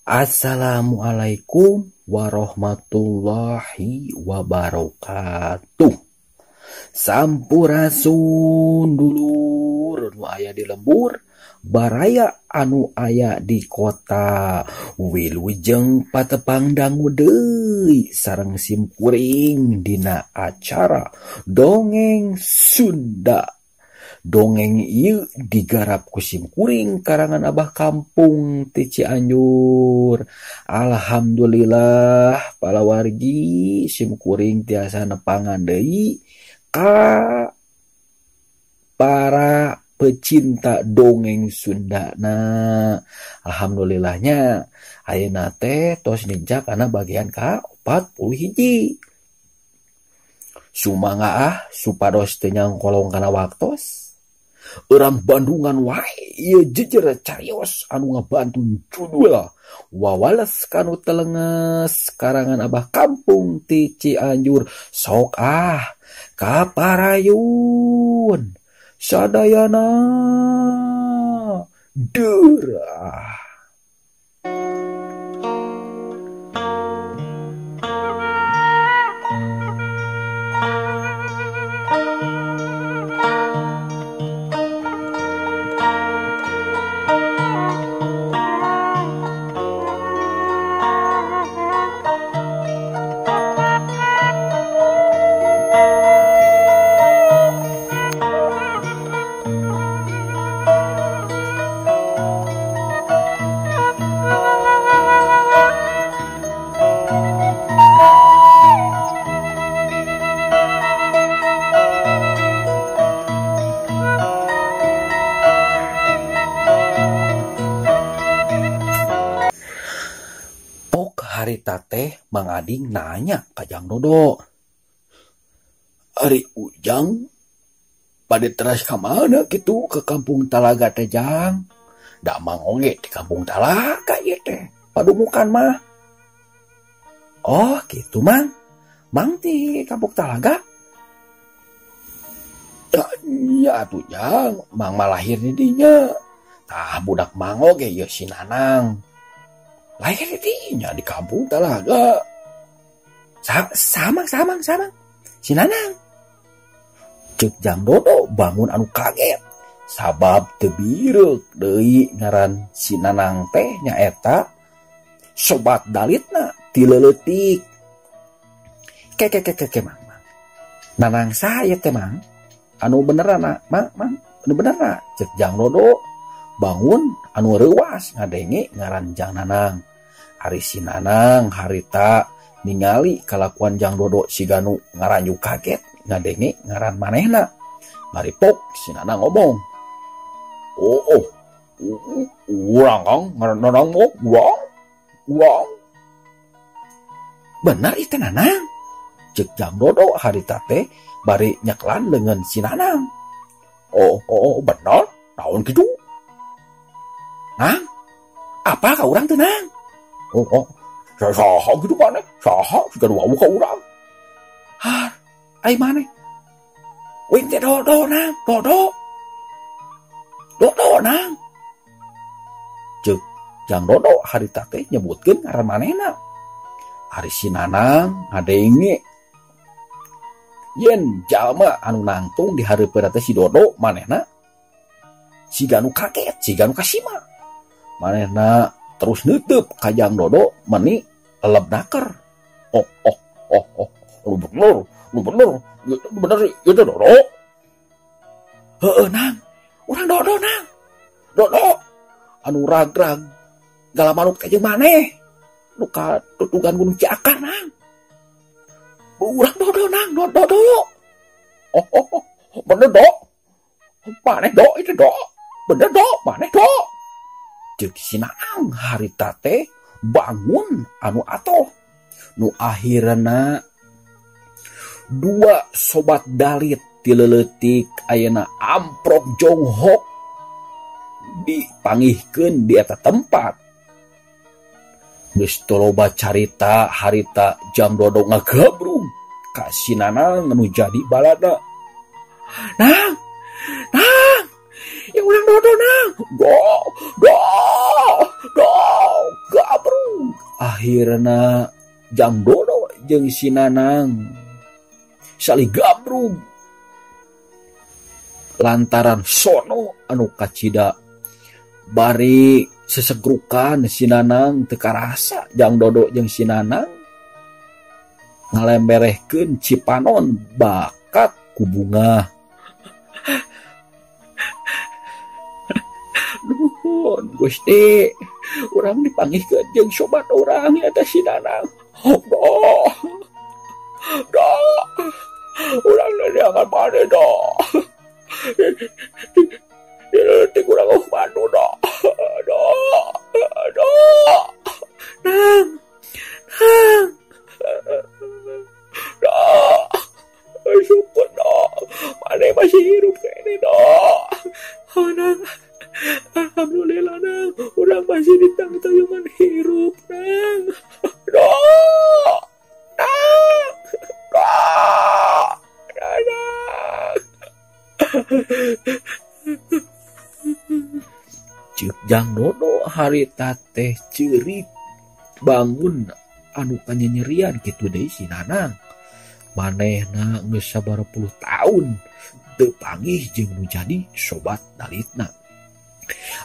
Assalamualaikum warahmatullahi wabarakatuh. Sampurasun dulur nu aya di lembur, baraya anu aya di kota. Wilujeng patepang dangu deui sareng simkuring dina acara Dongeng Sunda. Dongeng ieu digarap ku simkuring karangan Abah Kampung ti Cianjur. Alhamdulillah palawargi simkuring tiasa nepangan deui ka para pecinta dongeng Sunda. Nah, alhamdulillahnya ayeuna teh tos nincak kana bagian ka 41. Sumangga ah supados teu nyangkolong kana waktos. Urang Bandungan wae ieu jejer carios anu ngabantu judul Wawales kanu telenges karangan Abah Kampung ti Cianjur. Sok ah kaparayun sadayana deurah. Harita teh Mang Ading nanya ka Jang Dodo. Ari Ujang pada teras ka mana kitu ke kampung Talaga teh Jang? Da mang oge di kampung Talaga ieu teh. Padumukan mah. Oh gitu Mang. Mang di kampung Talaga? Ya atuh Jang, Mang mah lahir di dinya. Tah budak Mang oge ieu si Nanang. Lahir di dinya di kampung Talaga. Samang si Nanang. Cek Jang Dodo bangun anu kaget. Sabab teu bireuk deui ngaran si Nanang teh nyaeta sobat dalitna ti leuletik. Ke Mang. Nanang saya teh Mang. Anu beneran Mang, anu beneran. Cek Jang Dodo bangun anu reuas ngadenge ngaran Jang Nanang. Ari si Nanang harita ningali kalakuan Jang Dodo siga nu ngaranyu kaget ngadenge ngaran manehna. Maripok si Nanang ngomong, "Oh, urang Kang ngaran Nanang mah urang. Bener itu Nanang." Cek Jang Dodo harita teh bari nyeklan leungeun si Nanang. Oh, bener, naon kitu? Nang, apa ka urang teh Nang? Oh, saha kitu maneh? Saha siga nu wawuh ka urang. Har, ai maneh? Uing teh Dodo Nang, Dodo. Dodo Nang. Ceuk Jang Dodo harita teh nyebutkeun ngaran manehna. Ari si Nanang ngadenge yen jalma anu nangtung di hareupeun teh si Dodo manehna siga nu kaget, siga nu kasima. Manehna terus nutup ka Jang Dodo meni eleb naker. Oh, lu bener ieu teh Dodo. Heueuh Nang, urang Dodo Nang. Dodo anu rag-rag galamanuk teh jeung maneh. Nu katutugan Gunung Ciakar Nang. Urang Dodo Nang, Dodo. Oh, bener Do. Maneh Do itu Do. Bener Do, maneh Do. Ceuk si Nanang harita teh bangun anu atoh. Nu akhirna dua sobat dalit ti leuletik ayeuna amprok jonghok dipangihkeun di eta tempat. Geus teu loba carita harita Jang Dodo ngagabrung ka si Nanang nu jadi balada. Nang, yang urang Dodo Nang. Do, do, do, gabrung. Akhirna Jang Dodo jeung si Nanang salih gabrug lantaran sono anu kacida bari sesegrukan si Nanang teu karasa Jang Dodo jeung si Nanang ngalemberehkeun cipanon bakat ku bunga. Nuhun Gusti, urang dipanggihkeun jeung sobat urang eta si Nanang. Do. Do. Urang neangan maneh do. Di kurang manu do. Do. Do. Nang. Nang. Do. Syukur do. Maneh masih hirup kene do. Oh, nang. Alhamdulillah nang, urang masih ditangtayungan hirup nang. Do. Nang. Do. Nang. Ceuk Jang Dodo harita teh ceurik bangun anu kanyanyerian kitu deui si Nanang. Manehna geus sabaraha puluh taun teu panggih jeung nu jadi sobat dalitna.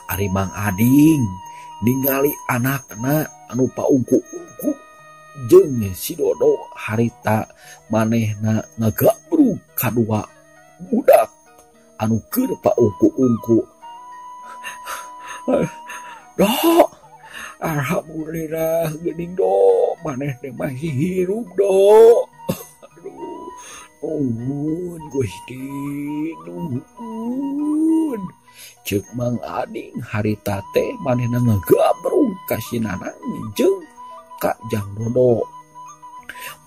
Ari Mang Ading ningali anakna anu paungku-ungku jeung si Dodo harita manehna ngagabrug kadua budak anu keur paungku-ungku. Do, alhamdulillah geuning do, maneh teh masih hirup do. Aduh, nuhun Gusti, nuhun. Ceuk Mang Ading harita teh manehna ngagabrug ka si Nanang jeung ka Jang Dodo.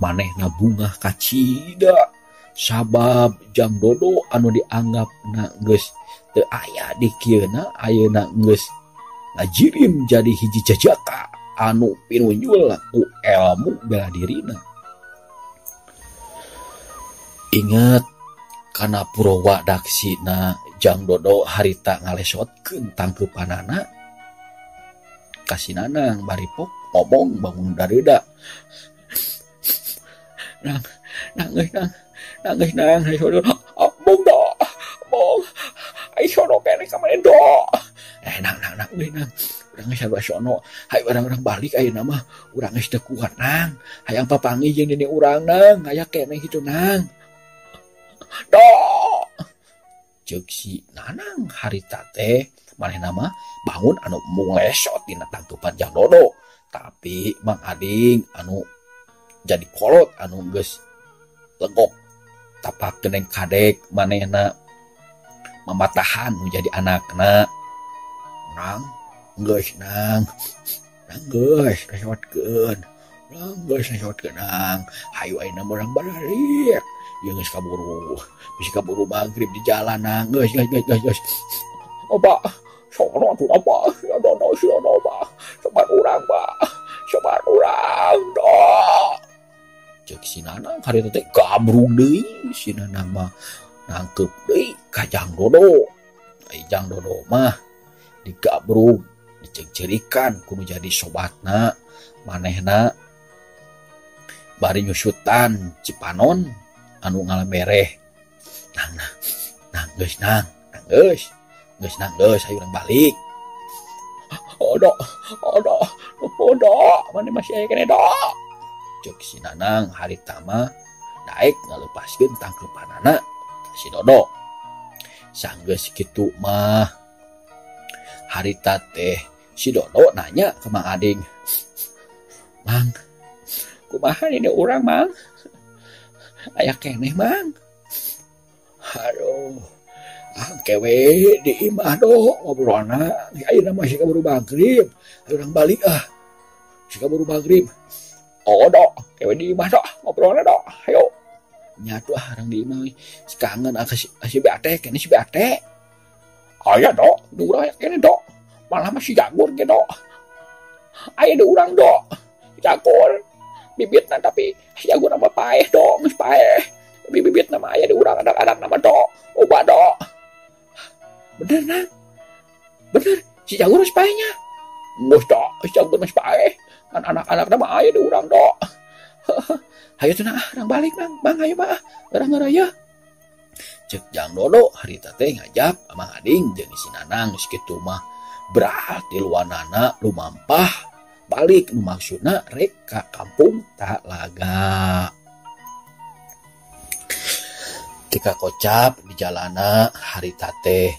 Manehna bungah kacida sabab Jang Dodo anu dianggapna geus teu aya di kieuna ayeuna geus ngajirim jadi hiji jajaka anu pinunjul ku elmu bela dirina. Ingat kana Purwa Daksina Jang Dodo harita ngalesotkeun tangkeupanana ka si Nanang bari pok ngomong bangun dareuda. Nang, nang geus nang, nang geus nang, hayo bong do, bong, ai sono keneh ka maneh do. Nang nang nang geus nang, urang geus sarua sono, hayu urang balik ayeuna mah, urang geus teu kuat nang, hayang papanggih jeung nini urang nang, aya keneh kitu nang. Do. Ceuk si Nanang harita teh manehna mah bangun anu mung lesot dina tangkeupan Jang Dodo, tapi Mang Ading anu jadi kolot anu geus legok tapak geneng kadek manehna mamatahan nu jadi anakna. Nang geus nang, nang geus lesotkeun, nang geus lesotkeun nang, hayu ayeuna urang balik. Ieu geus kaburu, bisi kaburu magrib di jalan nang, geus geus geus geus. Oba, sono atuh apa? Si Dodo si Dodo ba. Sobat urang ba. Sobat urang do. Ceuk si Nanang harita teh gabrug deui si Nanang mah nangkeup deui ka Jang Dodo. Ai Jang Dodo mah digabrug, dicengcerikan kudu jadi sobatna, manehna bari nyusutan cipanon anu ngalambereh. Nang nang nang geus nang, nang geus. Geus nang geus hayu urang balik. Odo, odo, odo, maneh masih aya keneh do. Ceuk si Nanang harita mah daek ngalepaskeun tangkeupanana ka si Dodo. Sanggeus kitu mah harita teh si Dodo nanya ke Mang Ading. Mang, kumaha ini urang Mang? Aya keneh Mang. Aduh, kewe di imah do ngobrolna. Ayeuna mah kaburu magrib. Ayo urang balik ah. Kaburu magrib. Oh do, kewe di imah do ngobrolna do. Ayo. Nyatu ah urang di imah. Si kangen ah si Bate, kene si Bate. Aya do, di urang aya kene do. Malah mah si Jagur ge do. Aya di urang do. Jagur bibitna tapi si Jagur mah paeh do, geus paeh. Bibitna mah aya di urang anak-anak nama do. Oba do. Bener nang. Bener, si Jagur geus paehnya. Geus do, si Jagur geus paeh. Ngan Ngan anak-anak mah aya di urang do. Hayu teh nah urang balik nang, Bang hayu mah urang ngaraya. Cek Jang Dodo harita teh ngajak Mang Ading jeung si Nanang geus kitu mah berarti luanana lumampah balik nu maksudna rek ka kampung Talaga. Tika kocap di jalana harita teh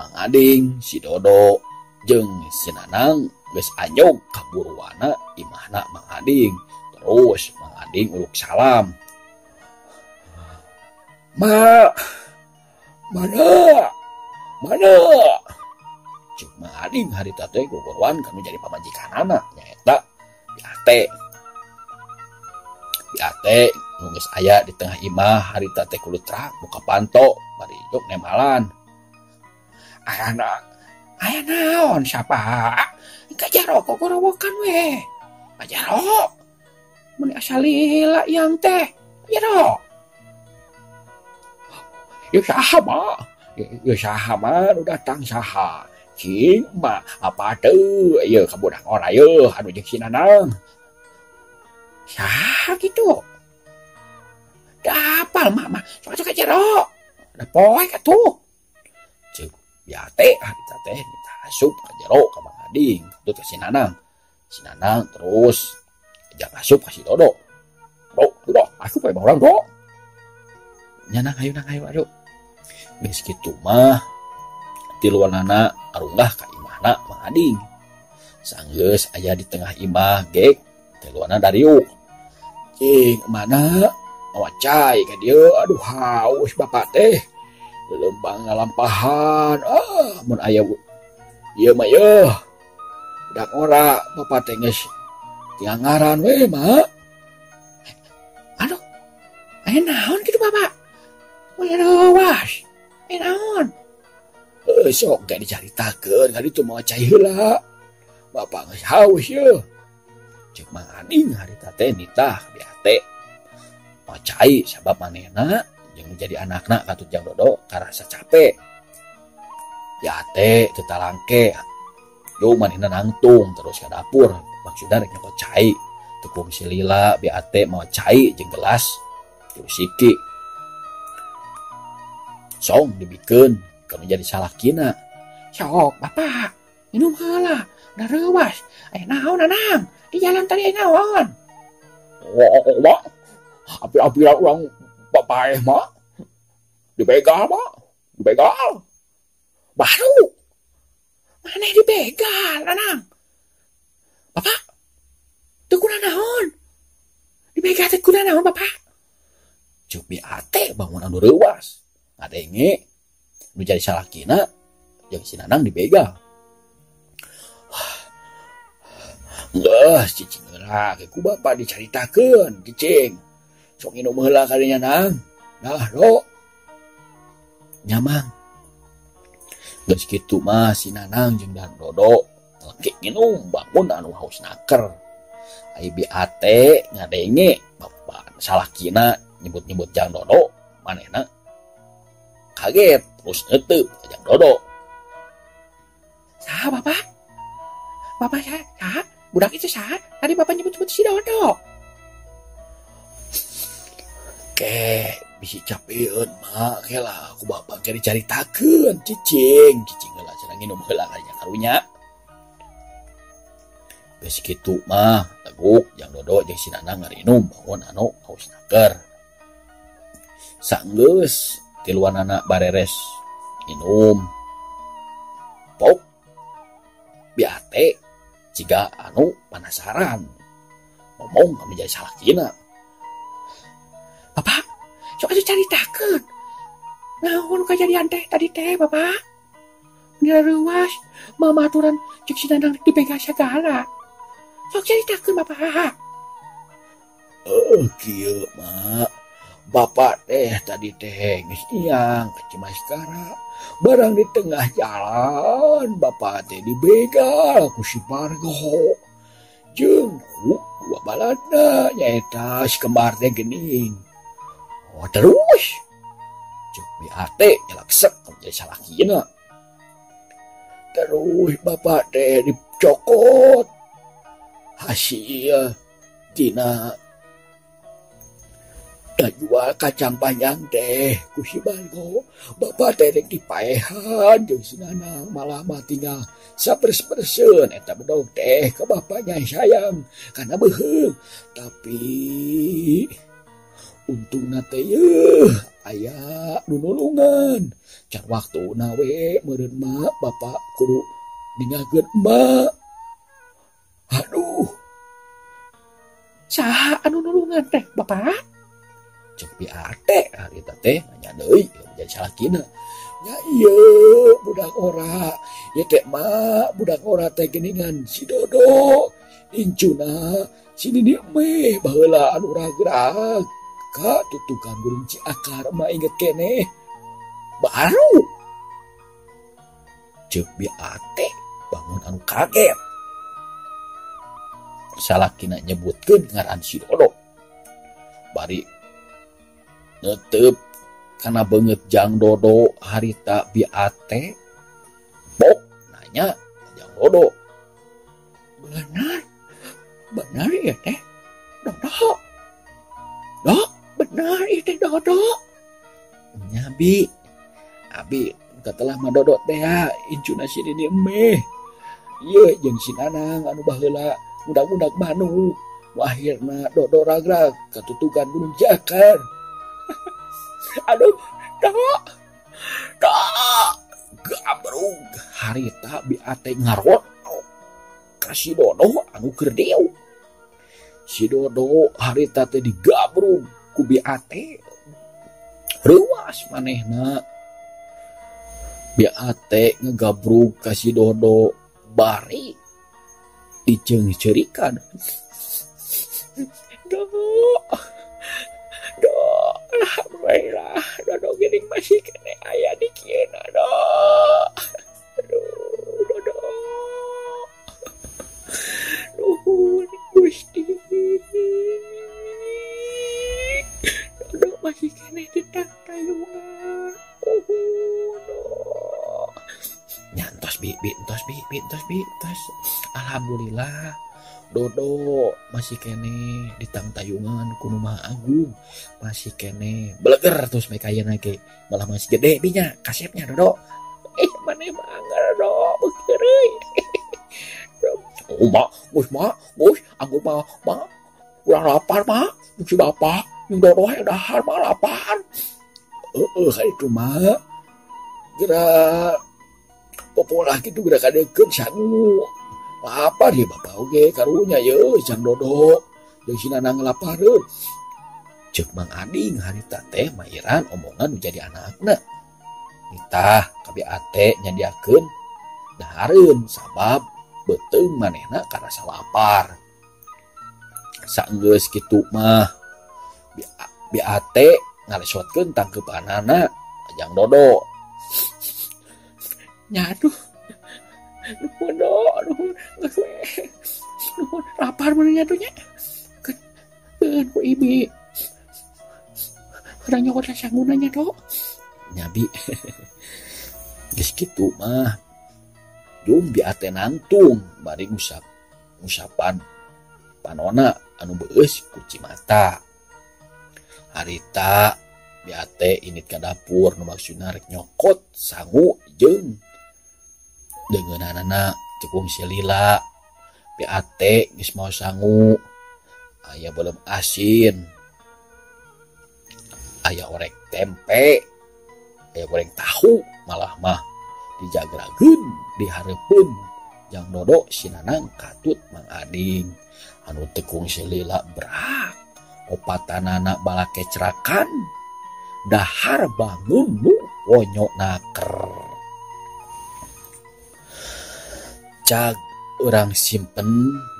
Mang Ading, si Dodo jeung si Nanang geus anyog ka buruana imahna Mang Ading. Terus Mang Ading uluk salam. Ma, mana? Mana? Cek Mang Ading harita teh gogoruan kanu jadi pamajikanana nyaeta Bi Ate. Bi Ate nu geus aya di tengah imah harita teh kulutrak muka panto bari jog nemalan. Aya aya naon siapa? Kajaro gogorowokan we. Kajaro. Mun asa lila yang teh. Kajaro. Ya saha mah? Ya saha mah nu datang saha? Cing mah apa teu? Ieu ka budak ora ieu anu jeung si Nanang. Saha kitu? Da apal mah mah sok atuh kajero. Da poek atuh. Ceuk Bi Ate harita teh minta asup ka jero ka Mang Ading, katut ka si Nanang. Si Nanang terus ajak asup ka si Dodo. Do, do, asup we urang do. Nya nang hayu nang hayu aduh. Geus kitu mah tiluanana arunggah ka imahna Mang Ading. Sanggeus aya di tengah imah gek tiluanana dariuk. Cing mana mawa cai ka dieu aduh haus bapak teh. Leumpang ngalampahan ah mun aya ieu mah yeuh. Budak ora bapak teh geus tiangaran we mah. Aduh. Aya naon kitu bapak? Lewas. Aya naon? Sok gak dicaritakeun ka ditu mawa cai heula. Bapak geus haus yeuh. Ceuk Mang Ading harita teh nitah Bi Ate. Mawa cai sabab manehna jeung jadi anakna katut Jang Dodo karasa capek. Bi Ate teu talangke. Yo manehna nangtung terus ka dapur. Maksudna rek nyokot cai. Teu kungsi lila Bi Ate mawa cai jeung gelas terus siki. Song dibikeun kanu jadi salakina. Sok bapak minum heula, udah reuwas. Aya naon Nanang? Di jalan tadi aya naon? Wah, api-api urang bapaeh mah. Dibegal mah, dibegal. Baru. Maneh dibegal Nanang? Bapak, teu kuna naon? Dibegal teu kuna naon bapak? Ceuk Bi Ate bangun anu reuwas. Ngadenge nu jadi salakina jeung si Nanang dibegal. Geus cicing heula ke ku bapak dicaritakeun cicing. Sok nginum heula kadinya Nang. Nah, do. Nya Mang. Geus kitu mah si Nanang jeung Dan Dodo leki nginum bangun anu haus naker. Ai Bi Ate ngadenge bapak salakina nyebut-nyebut Jang Dodo manehna kaget terus neuteub ka Jang Dodo. Saha bapak? Bapak saha? Budak itu saha? Tadi bapak nyebut-nyebut si Dodo. Ke bisi capeun mah kela ku bapak ke dicaritakeun cicing, cicing heula cenah nginum heula kadinya karunya. Geus kitu mah teguk Jang Dodo jeung si Nanang ngarinum bangun anu haus naker. Sanggeus tiluanana bareres minum. Pok Bi Ate ciga anu penasaran. Ngomong kami jadi salakina. Bapak, sok atuh caritakeun. Naon kajadian teh tadi teh, Bapak? Ngira reuwas, mama aturan ceuk si Nanang dipegang segala. Sok caritakeun, Bapak. Kieu mak. Bapak teh tadi teh geus iang ka Cimaskara. Barang di tengah jalan bapak teh dibegal ku si Bargo. Jeung ku dua baladna nyaeta si kembar teh geuning. Oh terus ceuk Bi Ate nyelaksek jadi salakina. Terus bapak teh dicokot. Hasil tina jual kacang panjang teh ku si Bargo bapak teh rek dipaehan jeung si Nanang malah mah tinggal sapers-perseun eta bedog teh ke bapaknya sayang karena beuheung tapi untungna teh yeuh aya nu nulungan can waktuna we meureun mah bapak kudu ninggalkeun emak. Aduh, saha anu nulungan teh bapak? Cek biate harita teh nanya deui jadi salakina. Nya ieu budak ora, ieu teh mak budak ora teh geuningan si Dodo. Incuna si Nini meh baheula anu ragrag ka tutukan Gunung Ciakar mah inget keneh. Baru cek biate bangun anu kaget. Salakina nyebutkeun ngaran si Dodo. Bari netep kana beungeut Jang Dodo harita biate bok nanya Jang Dodo. Benar, benar ya teh Dodo. Dok, benar ya teh Dodo. Nya bi, abi katelah mah Dodo teh incuna si Nini meh. Ieu jeung si Nanang anu baheula mudak-mudak manuk. Akhirna Dodo ragrag katutugan Gunung Ciakar. Aduh, dok, dok, gabrug harita biate ngarot ka si Dodo anu keur deu. Si Dodo harita teh digabrug ku biate reuas manehna. Biate ngegabrug ka si Dodo bari diceungceurikan. Dok, dok, alhamdulillah, Dodo geuning masih kene aya di kieu dok. Aduh, Dodo. Nuhun Gusti. Dodo masih kene di tangtayungan. Nuhun, dok. Nya entos bi, bi, entos bi, bi, entos bi, entos. Alhamdulillah. Dodo masih kene di tangtayungan ku nu Maha Agung, masih kene beleger terus mereka ayeuna ge malah masih gede binya kasepnya Dodo. Maneh mah anggar do beukeureuy. Oh mak, geus mak, geus anggur mah mak urang lapar mak, jeung si bapak jeung Dodo hayang dahar mak lapar. Heueuh ka ditu mak. Geura popolah kitu geura kadeukkeun sangu. Lapar ya bapak oge karunya ye Jang Dodo jeung si Nanang lapareun. Ceuk Mang Ading harita teh mairan omongan nu jadi anakna. Nitah ka biate nyadiakeun dahareun sabab beuteung manehna karasa lapar. Saenggeus kitu mah biate ngalesotkeun tangkeupanana Jang Dodo. Nya aduh. Nuhun dok, nuhun, geus we. Nuhun, lapar mun nya tuh nya. Keun ku ibi. Urang nyokot sanguna nya dok. Nya bi. Geus kitu mah. Jung biate nangtung bari ngusap ngusapan panona anu beueus ku cimata. Harita biate init ka dapur nu maksudna rek nyokot sangu jeung deungeunanana cekung si lila. Biate geus mau sangu aya beuleum asin, aya orek tempe, aya goreng tahu, malah mah dijagrageun dihareupeun Jang Dodo si Nanang katut Mang Ading anu tekung si lila berak opatanana balakecrakan dahar bangun nu wonyok naker. Cag urang simpen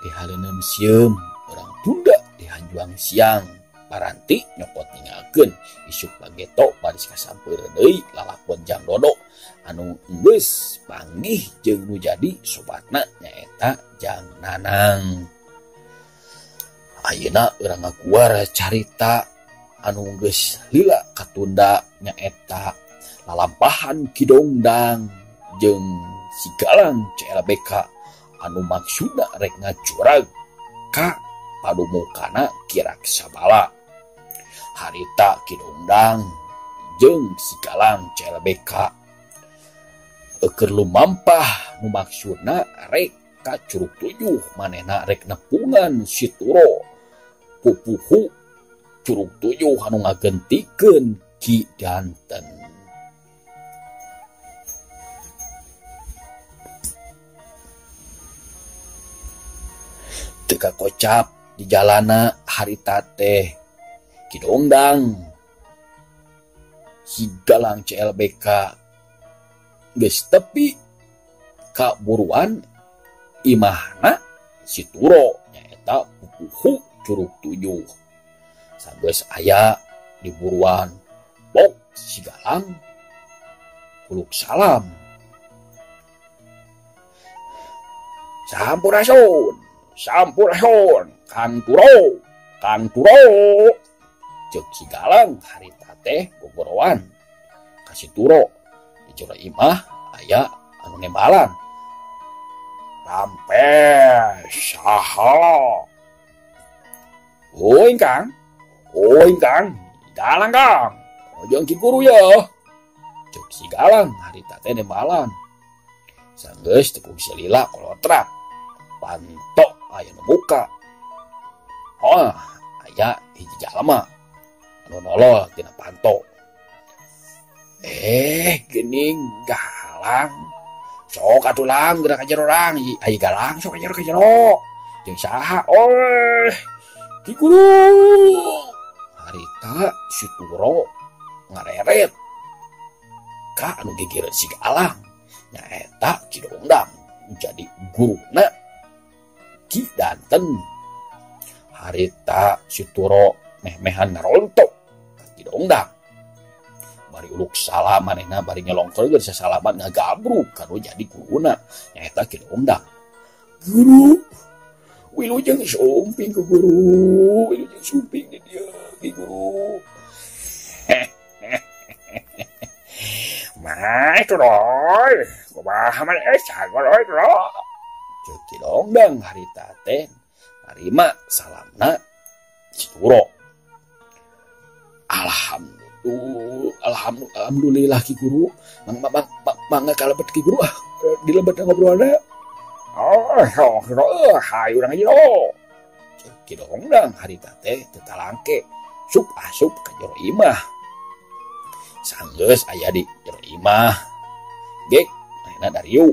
di haleuneum sieum, urang tunda di hanjuang siang, paranti nyokot ninggalkeun isuk bageto baris kasampeur deui lalakon Jang Dodo anu geus panggih jeung nu jadi sobatna nyaeta Jang Nanang. Ayeuna urang ngaguar carita anu geus lila katunda nyaeta lalampahan Ki Dongdang jeung si Galang CLBK anu maksudna rek ngacurag ka padumukana Ki Raksabala. Harita Ki Dongdang jeung si Galang CLBK keur lumampah nu maksudna rek ka Curug Tujuh manehna rek nepungan si Turo pupuhu Curug Tujuh anu ngagentikeun Ki Danten. Teu kakocap di jalana harita teh Ki Dongdang si Galang CLBK geus tepi ka buruan imahna si Turo nyaeta pupuhu Curug Tujuh. Sageus aya di buruan bok si Galang kuluk salam. Sampurasun, sampurasun, Kang Turo, Kang Turo. Ceuk si Galang harita teh gogoroan ka si Turo. Di jero imah aya anu nembalan. Rampe saha? Oing Kang, oing Kang, Galang Kang, ojong Ki Guru ya. Ceuk si Galang harita teh nembalan. Sanggeus teu salila kolotrak. Panto aya nu buka. Oh, aya hiji jalma anu nolol tina panto. Geuning Galang. Sok atuh lang geura ka jero lang. Ai Galang sok ka jero ka jero. Jeung saha? Oh, Ki Guru. Harita si Turo ngareret ka anu gigireun si Galang. Nyaeta Ki Dongdang jadi guruna Ki Danten. Harita si Turo meh-mehan ngarontok ka Ki Dongdang. Bari uluk salam manehna bari nyelongkor geus sasalaman ngagabruk kanu jadi guruna nyaeta Ki Dongdang. Guru wilujeng sumping ke guru, wilujeng sumping di dieu Ki Guru. Mah Turoy, kumaha maneh sagor euy Turo. Ceuk Ki Dongdang harita teh narima salamna si Turo. Alhamdulillah, alhamdulillah Ki Guru. Mang mang mangga kalebet Ki Guru ah, dilebet ngobrolna. Oh, oh, hayu urang jero. Ceuk Ki Dongdang harita teh teu talangke. Sup asup ka jero imah. Sanggeus aya di jero imah. Gek manehna dariu.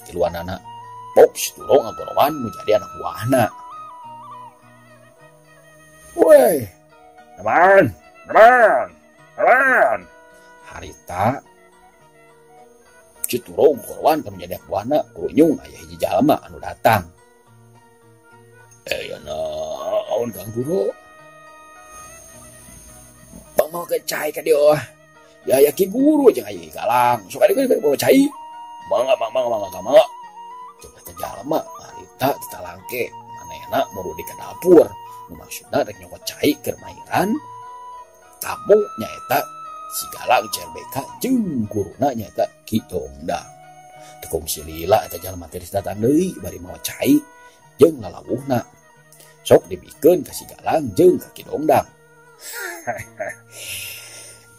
Tiluanana pok si Turo ngagorowan nu jadi anak buahna. Weh, teman, teman, teman. Harita si Turo ngagorowan nu jadi anak buahna kurunyung aya hiji jalma anu datang. Ya naon Kang Guru? Bang mau ke cai ka dieu. Ya ya Ki Guru jeung aya Galang. Sok aya bawa cai. Mangga mangga mangga mangga. Coba teh jalma harita teu talangke manehna muru di ka dapur. Nu maksudna rek nyokot cai keur mairan tamu nyaeta si Galang CLBK jeung guruna nyaeta Ki Dongdang. Teu kungsi lila eta jalma teh datang deui bari mawa cai jeung lalawuhna. Sok dibikeun ka si Galang jeung ka Ki Dongdang.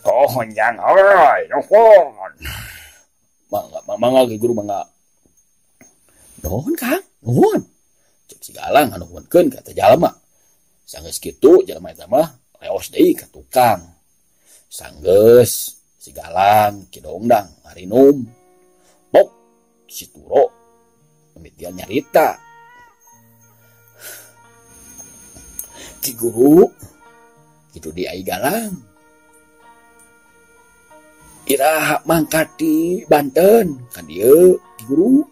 Oh, honjang euy, nuhun. Mangga mangga Ki Guru mangga. Nuhun Kang, nuhun. Ceuk si Galang nganuhunkeun ka eta jalma. Sanggeus kitu jalma eta mah leos deui ka tukang. Sanggeus si Galang Ki Dongdang ngarinum. Pok si Turo mimitian nyarita. Ki Guru kitu di ai Galang. Iraha mangkat di Banten ka dieu Ki Guru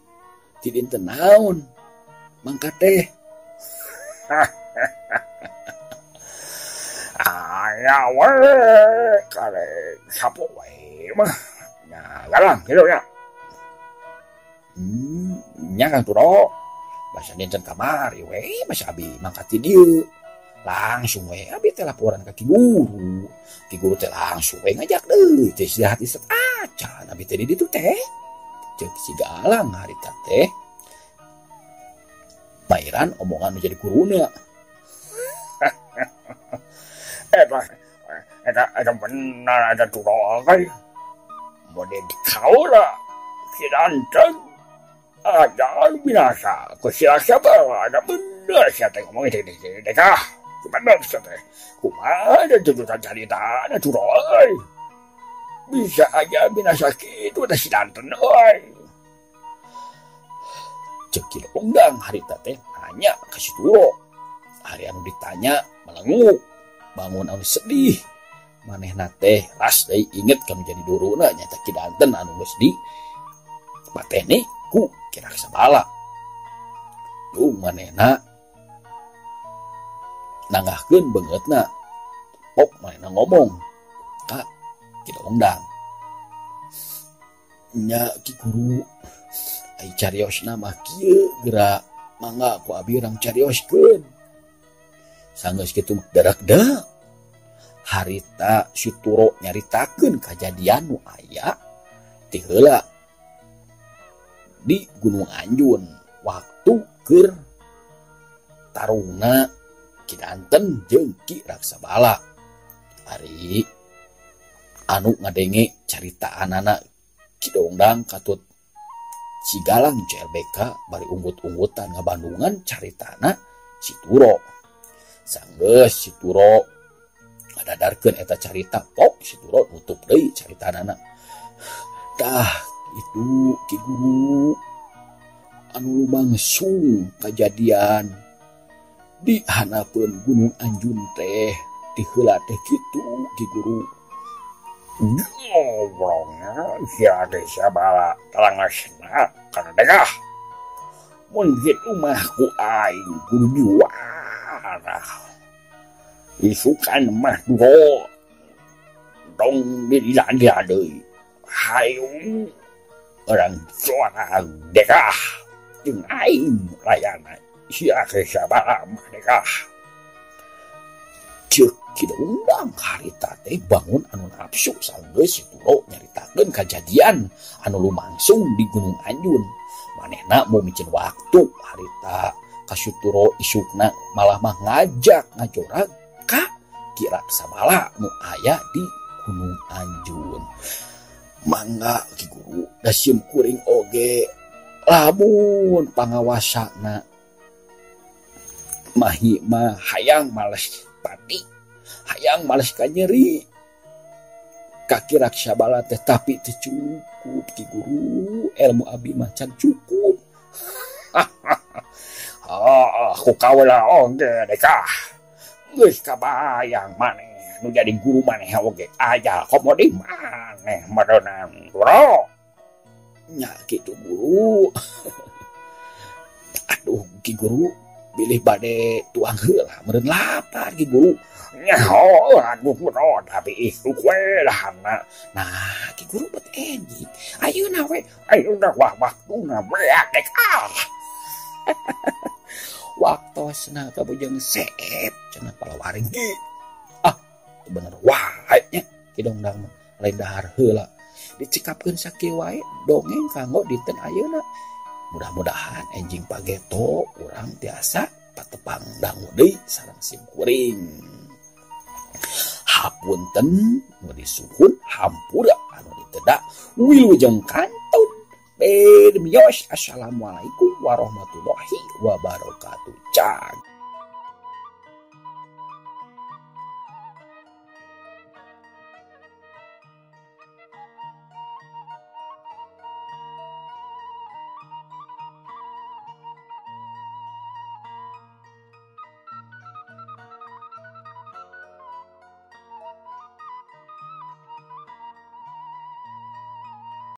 ti dinten naon mangkat teh. Aya we kare sapoe mah nya Galang kitu nya. Nya Kang Turo basa dinten kamari we basa abi mangkat ti dieu. Langsung we abi teh laporan ka Ki Guru. Ki Guru teh langsung we ngajak deui teh istirahat istirahat acan abi teh di ditu teh. Ceuk si Galang harita teh Mairan omongan nu jadi guruna. Eta benar ada Turo euy. Mode dikaula Ki Danten ada binasa ku si Raksabala ada bener sia teh ngomong teh teh kah. Bener sia teh. Kumaha da tujuan caritana Turo euy. Bisa aja binasa kitu teh si Danten euy. Ceuk Ki Dongdang harita teh nanya ka si Turo. Ari anu ditanya melenguk, bangun anu sedih. Manehna teh ras deui inget ka nu jadi guruna nyaeta Ki Danten anu geus di pateni ku Ki Raksabala. Duh manehna nanggahkeun beungeutna. Pok manehna ngomong ka Ki Dongdang. Nya Ki Guru, ai cariosna mah kieu geura mangga ku abi urang carioskeun. Sanggeus kitu mah darakdak. Harita si Turo nyaritakeun kajadian nu aya ti heula di Gunung Anjun waktu keur tarungna Ki Danten jeung Ki Raksabala. Ari anu ngadenge caritaanana Ki Dongdang katut Cigalang CLBK bari unggut-unggutan ngabandungan caritana si Turo. Sanggeus si Turo ngadadarkeun eta carita, pok si Turo nutup deui caritanana. Tah itu Ki Guru anu lumangsung kajadian di hanapeun Gunung Anjun teh ti heula teh kitu Ki Guru. Ngobrolnya si Raksabala talangasna kana degah. Mun kitu mah ku aing kudu diwarah. Isukan mah Turo dong dilanda deui. Hayu urang corang degah jeung aing layana si Raksabala mah degah. Ceuk Ki Dongdang harita teh bangun anu nafsu sanggeus si Turo nyaritakeun kajadian anu lumangsung di Gunung Anjun. Manehna mau micin waktu harita ka si Turo isukna malah mah ngajak ngajorag ka Ki Raksabala nu aya di Gunung Anjun. Mangga Ki Guru da sim kuring oge lamun pangawasana mahi mah hayang males pati, hayang males kanyeri ka Ki Raksabala teh, tapi teu cukup Ki Guru, ilmu abi mah can cukup. Aku kaula oge dekah. Geus kabayang maneh nu jadi guru maneh oge aya komo di maneh meureunan Turo. Nya kitu Guru. Aduh Ki Guru, bilih bade tuang heula meureun lapar Ki Guru. Nyaho aduh Turo tapi isuk we dahana. Nah Ki Guru bet enjing. Ayeuna we, ayeuna wah waktuna beak dekah. Waktosna kabujeng seep cenah palawaring ki. Ah, bener wae nya Ki Dongdang mah lain dahar heula. Dicekapkeun sakieu wae dongeng kanggo dinten ayeuna. Mudah-mudahan enjing pageto urang tiasa patepang dangu deui sareng sim kuring. Hapunten nu disuhun hampura anu ditedak wilujeng kantun. Mios, assalamualaikum warahmatullahi wabarakatuh. Cag.